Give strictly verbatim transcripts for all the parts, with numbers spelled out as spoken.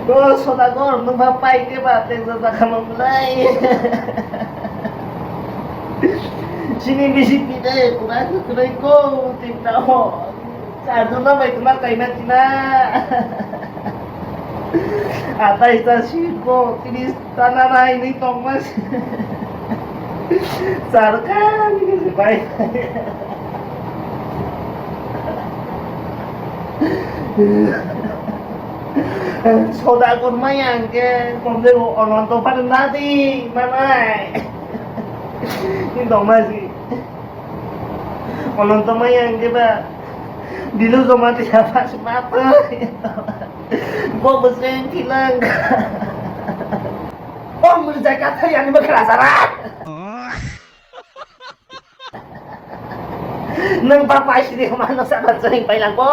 Ko Sodagor, nwng ba pai khe ba tei jora khamam lai. Sini bisi tide, pura kwrwi ko, tinta ho. Charjuna bai tuma kaina tina. Atai ta si ko, tini tana nai ni tongma si. Charkha ni bai. Soda kormai ang ke komde bo ononto phano nadi manai. Ni dongma si. Ononto mai ang ke ba. Dilu joma dia pas mata. Bo bosreng tilang. Bo murjai kathai ani bakra sara. Nwng ba pai sini hwnba nwng sakha chwng pai lang bo.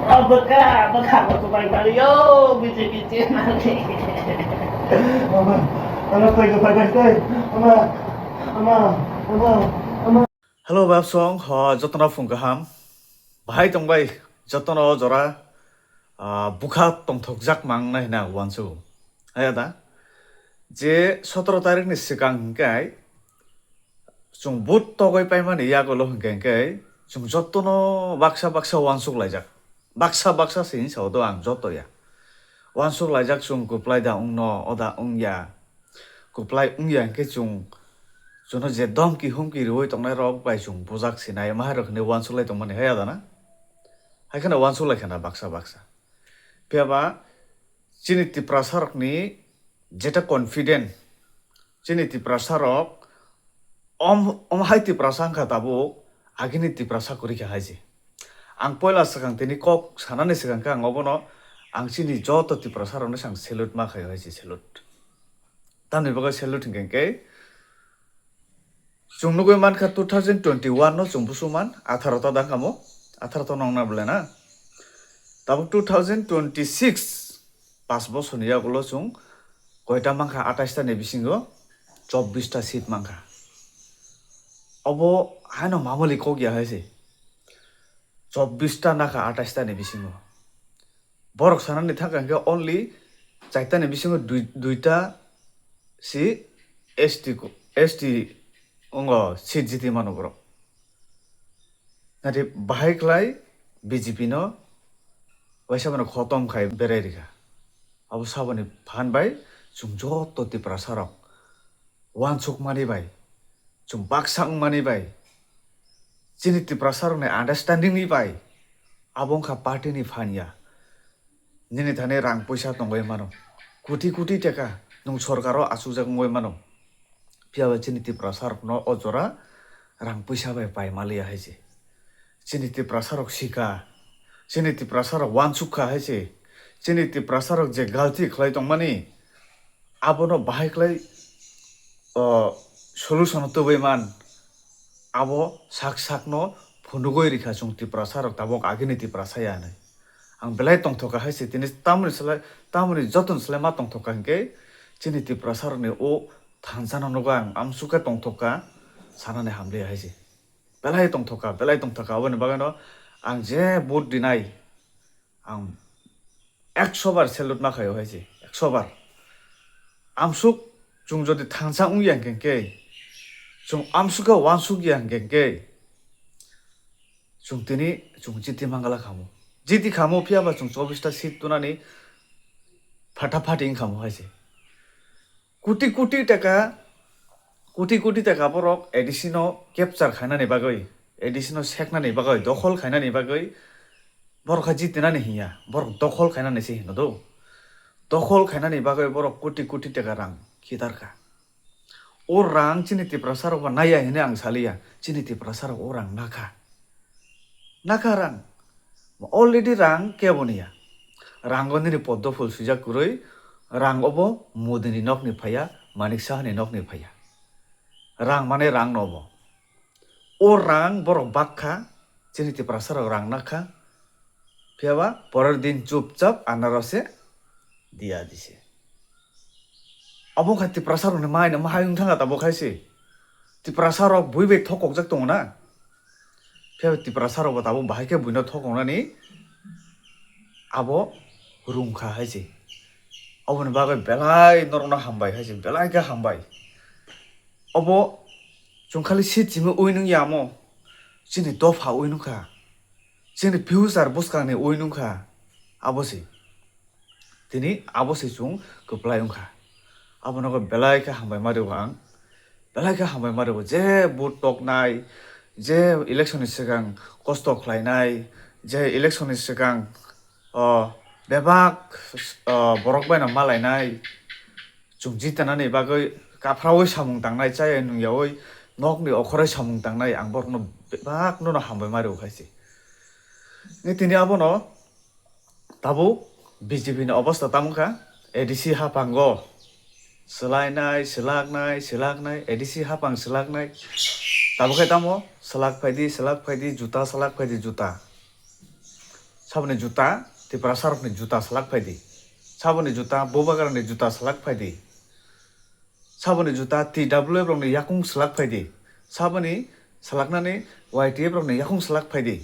O bwkha, bwkha bo chubai mari yo, B J P chairman ni. Ama, ama, pai, pai, pai, pai. Ama, ama, ama, ama. Hello, bab song, ho, jotono phung kaham. Bahai tongbai, jotono jora, ah, bwkha tongthokjak mang nai hwnwi ang uansugo. Haya da? Je sotoro tarikni swkang hwnkhe, chwng vote togwi paimani yagulo hwnkhe, hwnkhe chwng jotono baksa baksa uansuk laijak. Baksa baksa se hinwi sao do ang joto ya. Uansuk laijak chwng kwplai da wngno, oda wngya. Kwplai wngya hwnkhe chwng, chwngno je domki humki rwui tongnai rok bai chwng bujak sinai, mahai rok hinwi uansuk lai tongmani haya da na? Hai kheno uansuk lai khana baksa baksa. Phiya ba chini Tiprasa rokni jeta confident, chini Tiprasa rok om, om hai Tiprasa wngkha tabuk, agini Tiprasa kwrwi kha hai se. Ang poila swkang tini kok sanani swkang khe ang obono ang chini joto Tiprasa rokno swkang salute ma khaio hai se, salute. Tamni bagwi salute hwnkhe hwnkhe, chwng nugwi mankha two thousand twenty-one no chwng busu man, atharo ta dang kamo, atharo ta nong na bwle na. Tabuk two thousand twenty-six, pas bosorni yagulo chwng koita mankha, atais ta ni bisingo chobbish ta seat mankha. Obo haino mamuli kok ya hai se. Chobbish ta nakha atais ta ni bisingo. Borok sanani thangkha hwnkhe only chaitani bisingo dui-, duita si S T ko, S T ongo seat jiti mano borok. Nati bahai khlai B J P no waisa mano khotom khai berai rikha. Abo saboni phan bai chwng joto Tiprasa rok uansukmani bai, chwng baksa wngmani bai, chini Tiprasa rokni understanding ni bai, abo wngkha party ni phan ya. Nini thani rang puisa tongwi mano, koti koti taka nwng sorkaro achukjak wngwi mano, phiya ba chini Tiprasa rokno o jora rang puisa bai pai maliya hai se. Chini Tiprasa rok sika, chini Tiprasa rok uansuk kha hai se, chini Tiprasa rok je galti khlai tongmani, abono bahai khlai, o, solution tubui man, abo sak sakno phunugui rikha chwng Tiprasa rok tabuk agini Tiprasa ya hinwi. Ang belai tongthokha hai se tini tamoni slai, tamoni jotoni slai ma tongthokha hinkhe chini Tiprasa rokni o thansa no nugo ang amsukhe tongthokha sanani hamliya hai se. Belai tongthokha, belai tongthokha, aboni bagwino ang je vote dinai, ang ekso bar salute ma khaio hai se, ekso bar. Amsuk chwng jodi thansa wngya hwnkhe khe, chwng amsukhe uansukya hwnkhe khe, chwng tini chwng jiti mangala khamu. Jiti khamu phiya ba chwng chobbish ta seat tunani phata phati wngkhamu hai se. Koti koti taka, koti koti taka borok A D C no capture khainani bagwi, A D C no seknani bagwi, dokhol khainani bagwi borok kha jitinani hinya, borok dokhol khainani se hino do. Dokhol khainani bagwi borok koti koti taka rang khitarkha. O rang chini Tiprasa rok ba naiya hinwi ang saliya, chini Tiprasa rok o rang nakha. Nakha rang. Already rang kebo niya. Rango nini poddo phul swijak kwrwi, rang obo Modi ni nokni phaiya, Manik Saha ni nokni phaiya. Rang mane rang no obo. O rang borok bakha, chini Tiprasa rok rang nakha. Phiya ba porer din chupchap anarose diya dise. Obo wngkha Tiprasa rokni maino mahai wng thangkha tabuk hai se. Tiprasa rok bui bai thokokjak tongo na. Phiya Tiprasa rok bo tabuk bahai khe buino thokoknani abo rwngkha hai se. Oboni bagwi belai norokno hambai hai se, belai khe hambai. Obo chwng khali seat simi ui nung yamo, chini dopha ui nungkha, chini future bwskangni ui nungkha, abo se. Tini abo se chwng kwplai wngkha. Abono khe belai khe hambai ma rwo ang. Belai khe hambai ma rwo. Je vote toknai, je election ni swkang kosto khlainai, je election ni swkang, o, bebak, o, borok bai no malainai, chwng jitanani bagwi kaphraui samung tangnai, chayai nungyaui nokni okhoroi samung tangnai, ang borokno bebak nono hambai ma rwo khai se. Ni tini abono tabuk B J P ni obostha tamo kha, A D C haphango swlainai, swlaknai, swlaknai, A D C haphang swlaknai. Tabuk khe tamo swlak phaidi, swlak phaidi, juta swlak phaidi, juta. Saboni juta, Tiprasa rokni juta swlak phaidi. Saboni juta, Bubagrani juta swlak phaidi. Saboni juta, T W F rokni yakung swlak phaidi. Saboni swlaknani Y T F rokni yakung swlak phaidi.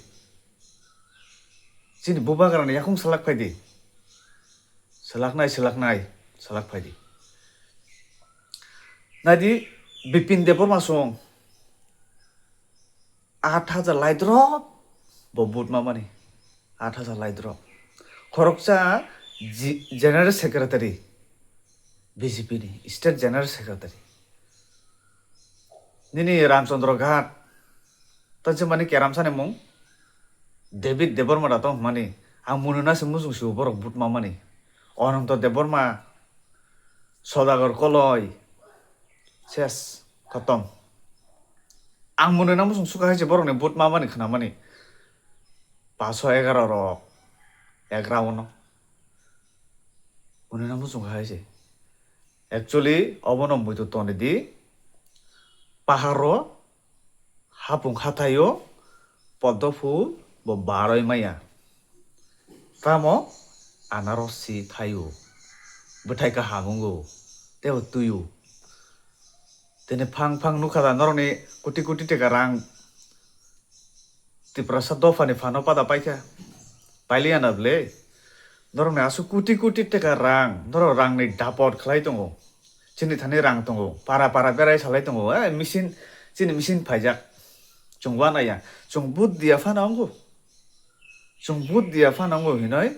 Chini Bubagrani yakung swlak phaidi. Swlaknai, swlaknai, swlak phaidi. Naidi, Bipin Debbarma song. Aat hajar lai drop bo vote ma mani. Aat hajar lai drop. Khoroksa ji-, General Secretary B J P ni, State General Secretary. Nini Ramchandra Ghat. Tang se mani keramsa ni mung? David Debbarma da tong mani. Ang munu na se muchung sibo borok vote ma mani. Ananta Debbarma, Sodagar Koloi. Ses. Khotom. Ang mwnwi na muchung sukha hai se borokni vote ma mani khna mani. Paso egaro rok. Egra ono. Mwnwi na muchung hai se. Actually, obono muitu toni di. Paharo, hapung hathaio, poddo phul, bo baroi maya. Tamo anaros si thaio. Bwthai kaham wngo. Tebo tuio. Tini phang phang nukha da norokni koti koti teka rang Tiprasa dophani phano pada paikha. Pailiya na bwle? Norokni aswk koti koti teka rang, norok rangni dapot khlai tongo. Chini thani rang tongo. Para para berai salai tongo. Eh, machine, chini machine phaijak. Chwng uanaiya. Chwng vote diya phano wngo. Chwng vote diya phano wngo hinoi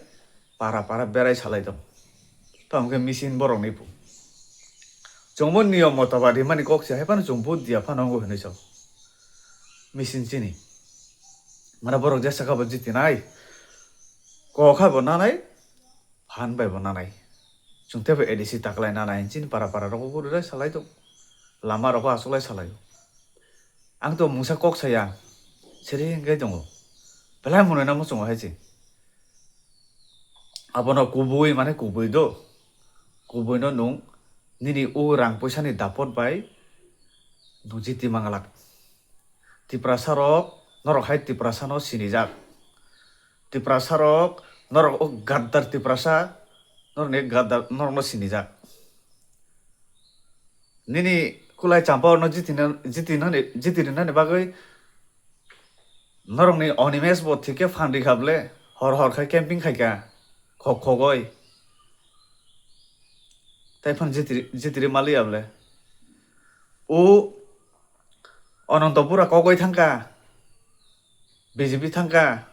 para para berai salai tong. Tamo khe machine borokni phu. Chwngbo niyom motoba rimani kok se hai phano chwng vote diya phano wngo hinoi sao. Machine chini. Mane borok jesa kha bo jitinai. Kok hai bo nanai. Phan bai bo nanai. Chwng teibo A D C taklai nanai. Chini para para rogo guri rai salai tong. Lama rogo achuklai salai. Ang to mungsa kok saya, siri hingke tongo. Belai mwnwi na muchungo hai se. Abono kubui mane kubui do. Kubui no nung nini o rang poisa ni dapot bai nung jiti manglak. Tiprasa rok, norok hai Tiprasa no sinijak. Tiprasa rok, norok o gaddar Tiprasa, norok ni gaddar, norok no sinijak. Nini kulai champa no jiti na, jiti nani, jiti rinani bagwi norokni Animesh bo thik khe phan rikha ble, hor hor khai camping khaikha, khok khogoi. Tai phan jiti, jiti ri maliya ble. O Ananta Bura kogoi thangkha, B J P thangkha.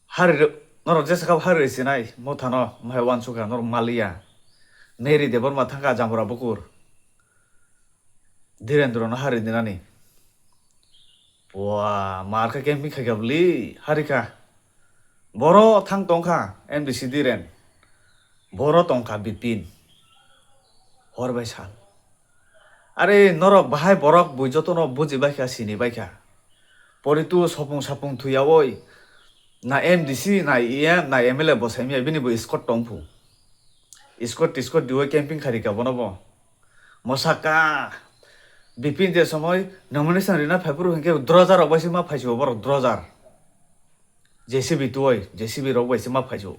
Hari rw-, norok jesa kha hari rw sinai, mothano, mohai uansukha, norok maliya. Mary Debbarma thangkha Jamura bukur. Dhirendra no hari dinani. Bua, mar kha camping khaikha bwli, hari kha. Boro thang tongkha, M D C Dhiren. Boro tongkha Bipin. Hor bai sal. Are norok bahai borok bui jotono buji baikha, sini baikha. Poritu sopung sapung thuyaui na M D C, na E M, na M L A bosai maya, bini bo escort tongphu. Escort tiscort diui camping kharika bono bo. Mosaka, Bipin je somoi nomination rina phaiphuru hinkhe droja rok bai se ma phaisio borok droja. J C B tuoi, J C B rok bai se ma phaisio.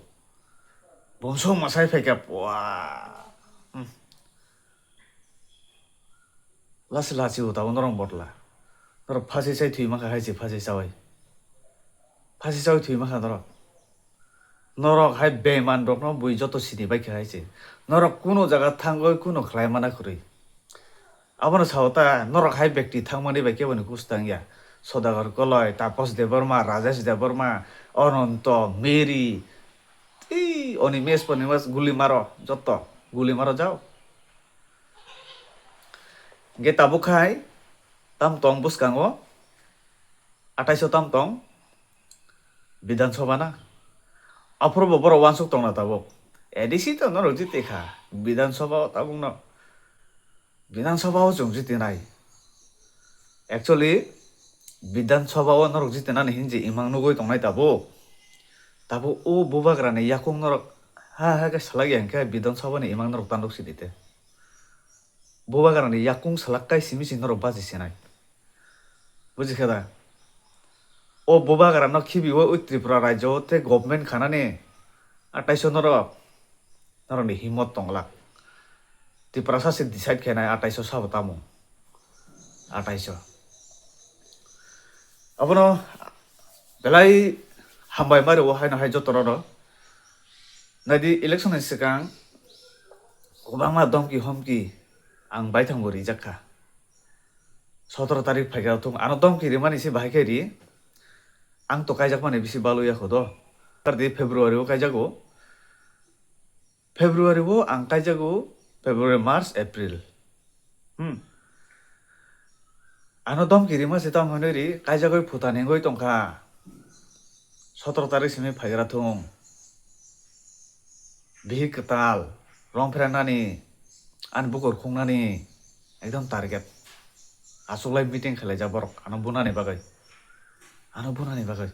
Bumsong masai phaikha, pua. Hmm. Lasi lasi o tabuk norok botla. Norok phasi chai thwi mankha hai se phasi chaui. Phasi chaui thwi mankha norok. Norok hai beiman rokno bui joto sini bai khe hai se. Norok kuno jaga thangwi kuno khlai mana kwrwi. Abono sao ta, norok hai bekti thangmani bai keboni kuch tang ya. Sodagar Koloi, Tapos Debbarma, Rajesh Debbarma, Ononto, Mary, tei Onimesh Ponimesh guli maro, joto guli maro jao. Hingke tabuk khai tam tong bwskango, ataiso tam tong Bidhan Sabha na. Aphuru bo borok wansuk tongna tabuk. A D C to norok jiti kha, Bidhan Sabha o tabuk no. Bidhan Sabha o chwng jiti nai. Actually, Bidhan Sabha o norok jiti nani hinwi imang nugwi tongnai tabuk. Tabuk o bubagra ni yakung norok ha ha khe salak ya hingkhe Bidhan Sabha ni imang norok tanduk sidi te. Bubagra ni yakung salak kai simi si norok baji sinai. Buji khe da? O bubagra no khibi o Tripura rajyo o te government khanani ataiso norok, norok ni himot tonglak. Tiprasa se decide khainai ataiso sabo tamo. Ataiso. Abono belai hambai mari o haino hai joto rok. Naidi election ni swkang kwbangma domki homki ang baithang bo rijak kha. Sotoro tarik phaikha thung, ano domki rimani se bahai khe ri. Ang to kaijakmani bisi balwi ya kho do. Tardi February o kaijago. February o ang kaijago, February, March, April. Hmm. Ano domki rima se tamo hinwi ri, kaijagwi phuta nengwi tongkha. Sotoro tarik simi phaigra thung. Bihik kwtal, rong phrenani, ani bukur khungnani, ekdom target. Achuklai meeting khlaijak borok, ano bunani bagwi. Ano bunani bagwi.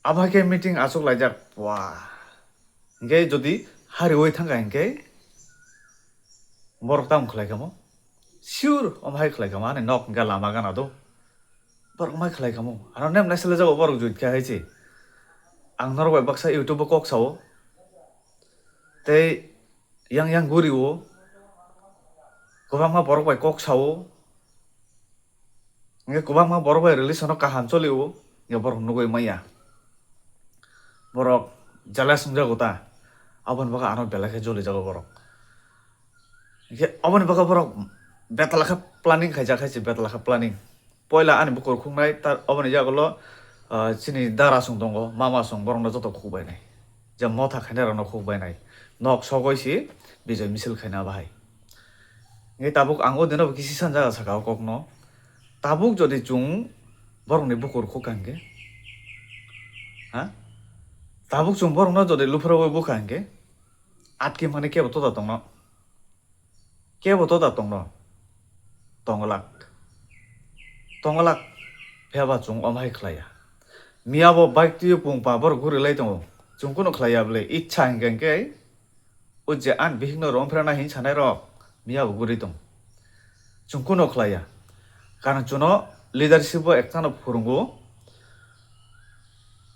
Abo hai khe meeting achuk laijak, wah. Hingke jodi hariwi thangkha hingke borok tamo khlai kamo? Sure, omo hai khlai kamo, ani nok hingke lama gana do. Borok omo hai khlai kamo? Ano nem naisalaijak borok juit khe hai se. Ang norok bai baksa YouTube o kok sao. Tei yang yang guri o. Kwbangma borok bai kok sao. Hingke kwbangma borok bai relation no kaham choli o, hingke borok nugui maya. Borok jealous wngjago ta, aboni bagwi ano belai khe joli jago borok. Hingke aboni bagwi borok betala khe planning khaijak hai se, betala khe planning. Poila ani bukur khuknai ta, aboni yagulo, ah, chini dara song tongo, mama song borokno joto khukbai nai. Je motha khainai rokno khukbai nai. Nok sogoi si bijoi misil khaina bahai. Hingke tabuk ang o dino bo kisi sanjak saka o kokno. Tabuk jodi chwng borokni bukur khukha hingke, ha? Tabuk chwng borokno jodi lupharwi bukha hingke, atki mani kebo toda tongno? Kebo toda tongno? Tonglak. Tonglak. Phiya ba chwng omo hai khlaiya. Miya bo bike twi pung pa borok guri lai tongo. Chwng kunu khlaiya bwle, ichha hingke hingke, o je ani bihikno romphra na hin sanai rok miya bo guri tong. Chwng kuno khlaiya. Karon chwngno leadership bo ekta no phurungo.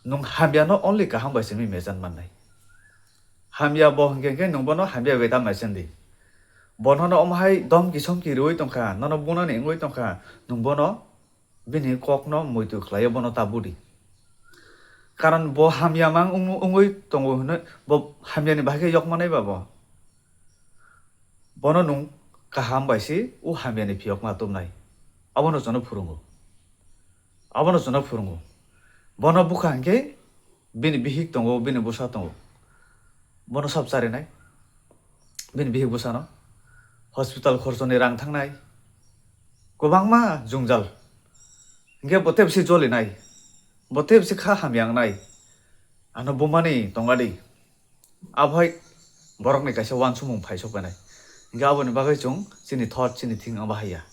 Nwng hamya no only kaham bai simi mejan mannai. Hamya bo hingke hingke nwng bono hamya bai ta mejan di. Bono no omo hai domki somki rwui tongkha, nono bunani wngwi tongkha, nwng bono bini kokno muitu khlaio, bono ta budi. Karon bo hamya mang wng-, wngwi tongo hwnwi, bo hamyani bahai khe yokmanai ba bo. Bono nwng kaham bai se o hamyani phiyokma tubnai. Abono chwngno phurungo. Abono chwngno phurungo. Bono bukha hwnkhe bini bihik tongo, bini bwsa tongo. Bono sab charinai. Bini bihik bwsano hospital khorchoni rang thangnai. Kwbangma jwngjal. Hingke bo tebsi jolinai. Bo tebsi kha hamya wngnai. Ano bumani tongadi. Abohai borokni kaisa wansukmung phai sok painai. Hingke aboni bagwi chwng chini thot, chini thing abo haiya.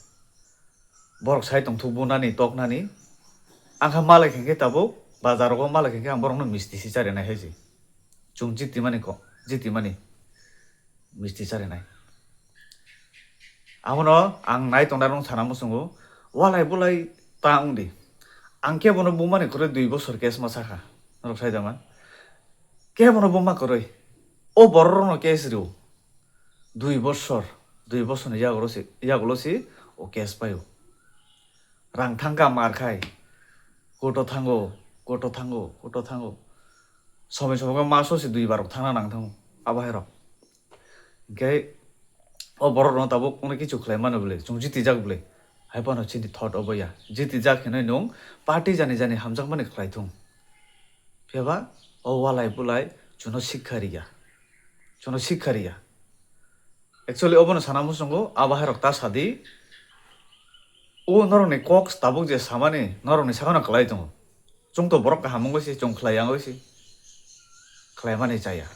Borok sai tongthuk bunani, toknani. Ang kha malai khe tabuk, bazar rogo malai khe ang borokno misti si charinai hai se. Chwng jitimani kok, jitimani misti charinai. Abono ang nai tongnai rok sana muchungo, walai bolai ta wng di. Ang khe bono bumani kwrwi dui bosor case ma sakha, norok sai da man. Khe bono buma kwrwi. O borok rokno case rw. Dui bosor, dui bosorni yagulo se, yagulo se o case paio. Rang thangkha mar khai. Koto thango, koto thango, koto thango. Somoi somoi khe maso se dui bar rok thangna nang thango abo hai rok. Hinkhe o borok rok tabuk ono kichu khlai mano bwle, chwng jiti jak bwle. Hai phano chini thot obo ya. Jiti jak hinwi nwng party jani jani hamjakmani khlai thung. Phiya ba o walai bulai chuno sikha riya. Chuno sikha riya. Actually, obono sana muchungo, abo hai rok ta sadi. O norokni kok tabuk je samani, norokni sakano kwlai tongo. Chwng to borok kaham wngwi se, chwng khlai yang wngwi se. Khlaimani chaya.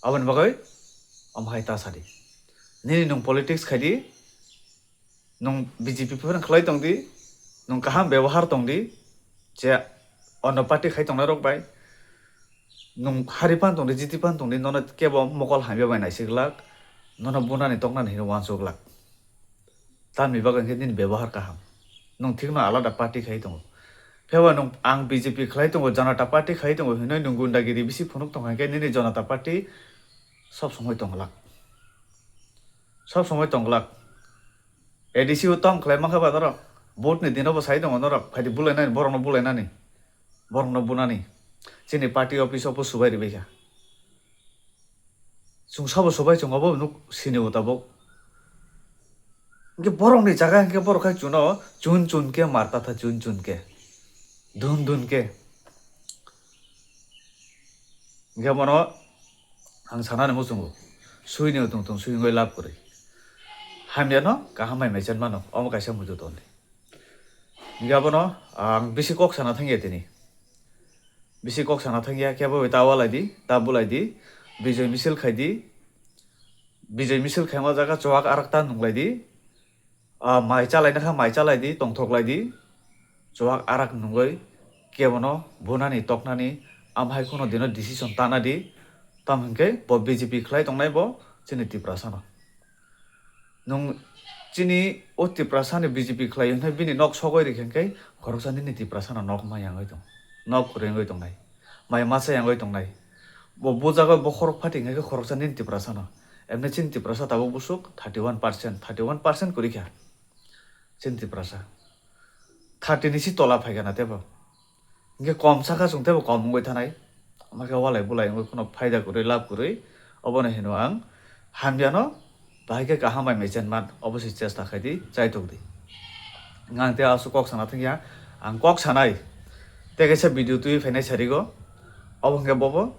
Aboni bagwi, omo hai ta sadi. Nini nwng politics khaidi, nwng B J P phano khlai tongdi, nwng kaham bebohar tongdi, je ono party khai tongnai rok bai, nwng hari pan tongdi, jiti pan tongdi, nono kebo mokol hamya bai naisik glak, nono bunani toknani hino uansuk glak. Tamni bagwi hwnkhe nini bebohar kaham, nwng thikno alada party khai tongo. Pheba nwng ang B J P khlai tongo, Janata party khai tongo hinwi nwng gundagiri bisi phunuk tongkha hinkhe nini Janata party sob somoi tong glak. Sob somoi tong glak. A D C o tong khlai mankha ba norok. Vote ni dino bo sai tongo norok. Phaidi bulainani, borokno bulainani. Borokno bunani. Chini party office o bo subai ribaikha. Chwng sabo subai chwng obo nuk sini o tabuk. Hinkhe borokni jaga hinkhe borok khai chuno chun chun khe mar tatha chun chun khe. Dun dun khe. Hinkhe bono ang sanani muchungo, suini tong tong sui wngwi lab kwrwi. Hamyano kaham bai maichen mano, omo kaisa muitu tongdi. Hinkhe abono ang bisi kok sana thangya tini. Bisi kok sana thangya, khe bo ta walai di, ta bulai di, bijoi misil khai di. Bijoi misil khaima jaga chuwak arak ta nunglai di. Ah, mai chalaina kha mai chalai di, tongthok lai di. Chuwak arak nungwi kebono bunani toknani amhai kheno dino decision tana di. Tam hinkhe bo B J P khlai tongnai bo chini Tiprasano. Nwng chini o Tiprasani B J P khlai hwnwi bini nok sogwi rikha hinkhe khoroksa nini Tiprasano nok ma yangwi tong, nok kwrwi wngwi tongnai, mai masa yangwi tongnai. Bo bujagwi bokhorok phating hai khe khoroksa nini Tiprasano. Emni chini Tiprasa tabuk busuk thirty one percent, thirty one percent kwrwi kha. Chini Tiprasa thirty ni si tola phai kha na tebo. Hinkhe kom sakha chwng tebo kom wngwi thanai. Omo khe walai bulai wngwi kheno phaida kwrwi lab kwrwi. Obono hino ang hamyano bahai khe kaham bai maichen man, obo se chesta khai di, chaitok di. Ang tei aswk kok sana thangya, ang kok sanai. Tei kaisa video twi phainai sarigo. Obo hwnkhe bobo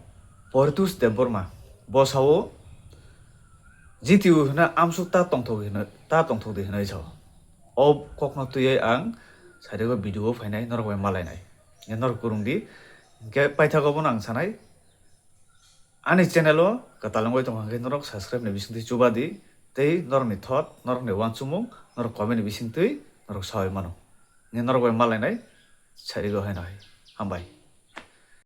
Poritos Debbarma. Bo sao G T U hwno amsuk ta tongthok hino, ta tongthok di hwnwi sao. O kokno twiwi ang sarigo video o phainai norok bai malainai. Norok kwrwng di. Hinkhe paithago bono ang sanai. Ani channel o kwtal wngwi tongkha hinkhe norok subscribe ni bisingtwi chuba di, tei norokni thot, norokni uansukmung, norok comment ni bisingtwi norok saui mano. Hinkhe norok bai malainai, sarigo haino hai. Hambai.